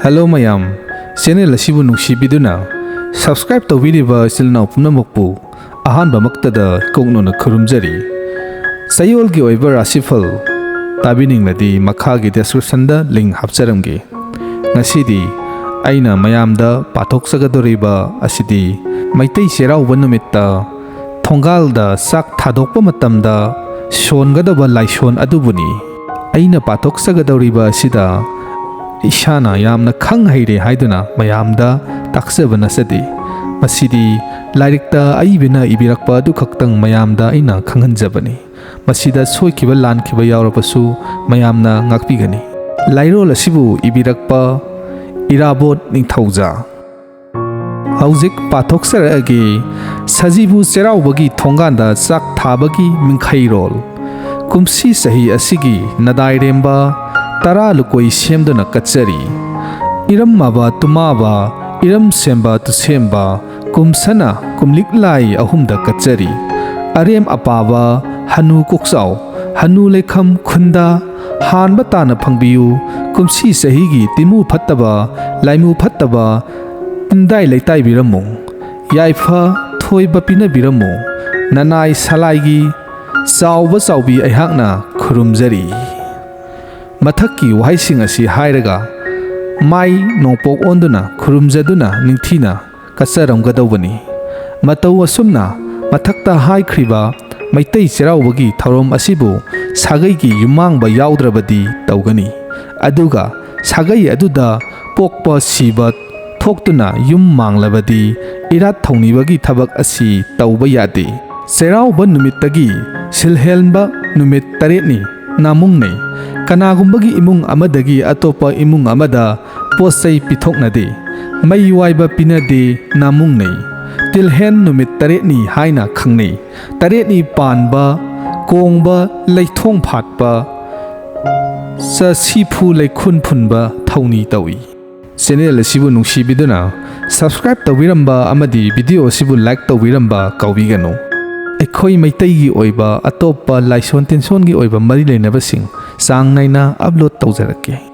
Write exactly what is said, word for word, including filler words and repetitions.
Hello ꯃꯌꯥꯝ, channel ꯑꯁꯤꯕꯨ ꯅꯨꯡꯁꯤꯕꯤꯗꯨꯅ subscribe ꯇꯧꯕꯤꯔꯤꯕ ꯏꯆꯤꯜ ꯏꯅꯥꯎ ꯄꯨꯝꯅꯃꯛꯄꯨ ꯑꯍꯥꯟꯕꯃꯛꯇꯗ ꯀꯣꯛꯅꯅ ꯈꯨꯔꯨꯝꯖꯔꯤ꯫ ꯆꯌꯣꯜꯒꯤ ꯑꯣꯏꯕ ꯔꯥꯁꯤꯐꯜ ꯇꯥꯕꯤꯅꯤꯡꯂꯗꯤ ꯃꯈꯥꯒꯤ ꯗꯦꯁꯀ꯭ꯔꯤꯞꯁꯟꯗ ꯂꯤꯡ ꯍꯥꯞꯆꯔꯝꯒꯦ꯫ ꯉꯁꯤꯗꯤ ꯑꯩꯅ ꯃꯌꯥꯝꯗ ꯄꯥꯊꯣꯛꯆꯒꯗꯧꯔꯤꯕ ꯑꯁꯤꯗꯤ ꯃꯩꯇꯩ ꯆꯩꯔꯥꯎꯕ ꯅꯨꯃꯤꯠꯇ ꯊꯣꯡꯒꯥꯜꯗ ꯆꯥꯛ ꯊꯥꯗꯣꯛꯄ ꯃꯇꯝꯗ ꯁꯣꯟꯒꯗꯕ ꯂꯥꯏꯁꯣꯟ ꯑꯗꯨꯕꯨꯅꯤ꯫ ꯑꯩꯅ ꯄꯥꯊꯣꯛꯆꯒꯗꯧꯔꯤꯕ ꯑꯁꯤꯗ ꯏꯁꯥꯅ ꯌꯥꯝꯅ ꯈꯪ ꯍꯩꯔꯦ ꯍꯥꯏꯗꯨꯅ ꯃꯌꯥꯝꯗ ꯇꯥꯛꯆꯕ ꯅꯠꯆꯗꯦ꯫ ꯃꯁꯤꯗꯤ ꯂꯥꯏꯔꯤꯛꯇ ꯑꯏꯕꯅ ꯏꯕꯤꯔꯛꯄ ꯑꯗꯨꯈꯛꯇꯪ ꯃꯌꯥꯝꯗ ꯑꯩꯅ ꯈꯪꯍꯟꯖꯕꯅꯤ꯫ ꯃꯁꯤꯗ ꯁꯣꯏꯈꯤꯕ ꯂꯥꯟꯈꯤꯕ ꯌꯥꯎꯔꯕꯁꯨ ꯃꯌꯥꯝꯅ ꯉꯥꯛꯄꯤꯒꯅꯤ꯫ ꯂꯥꯏꯔꯣꯜ ꯑꯁꯤꯕꯨ ꯏꯕꯤꯔꯛꯄ ꯏꯔꯥꯕꯣꯠ ꯅꯤꯡꯊꯧꯖꯥ꯫ ꯍꯧꯖꯤꯛ ꯄꯥꯊꯣꯛꯆꯔꯛꯑꯒꯦ ꯁꯖꯤꯕꯨ ꯆꯩꯔꯥꯎꯕꯒꯤ ꯊꯣꯡꯒꯥꯟꯗ ꯆꯥꯛ ꯊꯥꯕꯒꯤ ꯃꯤꯡꯈꯩꯔꯣꯜ꯫ ꯀꯨꯝꯁꯤ ꯆꯍꯤ ꯑꯁꯤꯒꯤ ꯅꯗꯥꯏꯔꯦꯝꯕ ꯇꯔꯥ ꯂꯨꯀꯣꯏ ꯁꯦꯝꯗꯨꯅ ꯀꯠꯆꯔꯤ꯫ ꯏꯔꯝꯃꯕ ꯇꯨꯃꯥꯕ, ꯏꯔꯝ ꯁꯦꯝꯕ ꯇꯨꯁꯦꯝꯕ, ꯀꯨꯝꯁꯅ ꯀꯨꯝꯂꯤꯛ ꯂꯥꯏ ꯑꯍꯨꯝꯗ ꯀꯠꯆꯔꯤ꯫ ꯑꯔꯦꯝ ꯑꯄꯥꯕ ꯍꯅꯨ ꯀꯣꯛꯆꯥꯎ, ꯍꯅꯨ ꯂꯩꯈꯝ ꯈꯨꯟꯗ ꯍꯥꯟꯕ ꯇꯥꯅ ꯐꯪꯕꯤꯌꯨ꯫ ꯀꯨꯝꯁꯤ ꯆꯍꯤꯒꯤ ꯇꯤꯃꯨ ꯐꯠꯇꯕ, ꯂꯥꯏꯃꯨ ꯐꯠꯇꯕ, ꯇꯤꯟꯗꯥꯏ ꯂꯩꯇꯥꯏꯕꯤꯔꯝꯃꯨ꯫ ꯌꯥꯏꯐ ꯊꯣꯏꯕ ꯄꯤꯅꯕꯤꯔꯝꯃꯨ꯫ ꯅꯅꯥꯏ ꯁꯂꯥꯏꯒꯤ ꯆꯥꯎꯕ ꯆꯥꯎꯕꯤ ꯑꯩꯍꯥꯛꯅ ꯈꯨꯔꯨꯝꯖꯔꯤ꯫ ꯃꯊꯛꯀꯤ ꯋꯥꯍꯩꯁꯤꯡ ꯑꯁꯤ ꯍꯥꯏꯔꯒ ꯃꯥꯏ ꯅꯣꯡꯄꯣꯛ ꯑꯣꯟꯗꯨꯅ ꯈꯨꯔꯨꯝꯖꯗꯨꯅ ꯅꯤꯡꯊꯤꯅ ꯀꯠꯆꯔꯝꯒꯗꯧꯕꯅꯤ꯫ ꯃꯇꯧ ꯑꯁꯨꯝꯅ ꯃꯊꯛꯇ ꯍꯥꯏꯈ꯭ꯔꯤꯕ ꯃꯩꯇꯩ ꯆꯩꯔꯥꯎꯕꯒꯤ ꯊꯧꯔꯝ ꯑꯁꯤꯕꯨ ꯁꯥꯒꯩꯒꯤ ꯌꯨꯝꯃꯥꯡꯕ ꯌꯥꯎꯗ꯭ꯔꯕꯗꯤ ꯇꯧꯒꯅꯤ꯫ ꯑꯗꯨꯒ ꯁꯥꯒꯩ ꯑꯗꯨꯗ ꯄꯣꯛꯄ ꯁꯤꯕ ꯊꯣꯛꯇꯨꯅ ꯌꯨꯝ ꯃꯥꯡꯂꯕꯗꯤ ꯏꯔꯥꯠ ꯊꯧꯅꯤꯕꯒꯤ ꯊꯕꯛ ꯑꯁꯤ ꯇꯧꯕ ꯌꯥꯗꯦ꯫ ꯆꯩꯔꯥꯎꯕ ꯅꯨꯃꯤꯠꯇꯒꯤ ꯁꯤꯜꯍꯦꯟꯕ ꯅꯨꯃꯤꯠ ꯇꯔꯦꯠꯅꯤ ꯅꯥꯃꯨꯡꯅꯩ꯫ ꯀꯅꯥꯒꯨꯝꯕꯒꯤ ꯏꯃꯨꯡ ꯑꯃꯗꯒꯤ ꯑꯇꯣꯞꯄ ꯏꯃꯨꯡ ꯑꯃꯗ ꯄꯣꯠ ꯆꯩ ꯄꯤꯊꯣꯛꯅꯗꯦ꯫ ꯃꯩ ꯋꯥꯏꯕ ꯄꯤꯅꯗꯦ ꯅꯥꯃꯨꯡꯅꯩ꯫ ꯇꯤꯜꯍꯦꯟ ꯅꯨꯃꯤꯠ ꯇꯔꯦꯠꯅꯤ ꯍꯥꯏꯅ ꯈꯪꯅꯩ꯫ ꯇꯔꯦꯠꯅꯤ ꯄꯥꯟꯕ, ꯀꯣꯡꯕ, ꯂꯩꯊꯣꯡ ꯐꯥꯠꯄ, ꯆꯁꯤꯐꯨ ꯂꯩꯈꯨꯟ ꯐꯨꯟꯕ ꯊꯧꯅꯤ ꯇꯧꯏ꯫ ꯆꯦꯅꯦꯜ ꯑꯁꯤꯕꯨ ꯅꯨꯡꯁꯤꯕꯤꯗꯨꯅ ꯁꯕꯁꯀ꯭ꯔꯥꯏꯕ ꯇꯧꯕꯤꯔꯝꯕ ꯑꯃꯗꯤ ꯚꯤꯗꯤꯑꯣ ꯑꯁꯤꯕꯨ ꯂꯥꯏꯛ ꯇꯧꯕꯤꯔꯝꯕ ꯀꯥꯎꯕꯤꯒꯅꯨ꯫ ꯑꯩꯈꯣꯏ ꯃꯩꯇꯩꯒꯤ ꯑꯣꯏꯕ ꯑꯇꯣꯞꯄ ꯂꯥꯏꯁꯣꯟ ꯇꯤꯟꯁꯣꯟꯒꯤ ꯑꯣꯏꯕ ꯃꯔꯤ ꯂꯩꯅꯕꯁꯤꯡ ꯆꯥꯡ ꯅꯥꯏꯅ ꯑꯞꯂꯣꯗ ꯇꯧꯖꯔꯛꯀꯦ꯫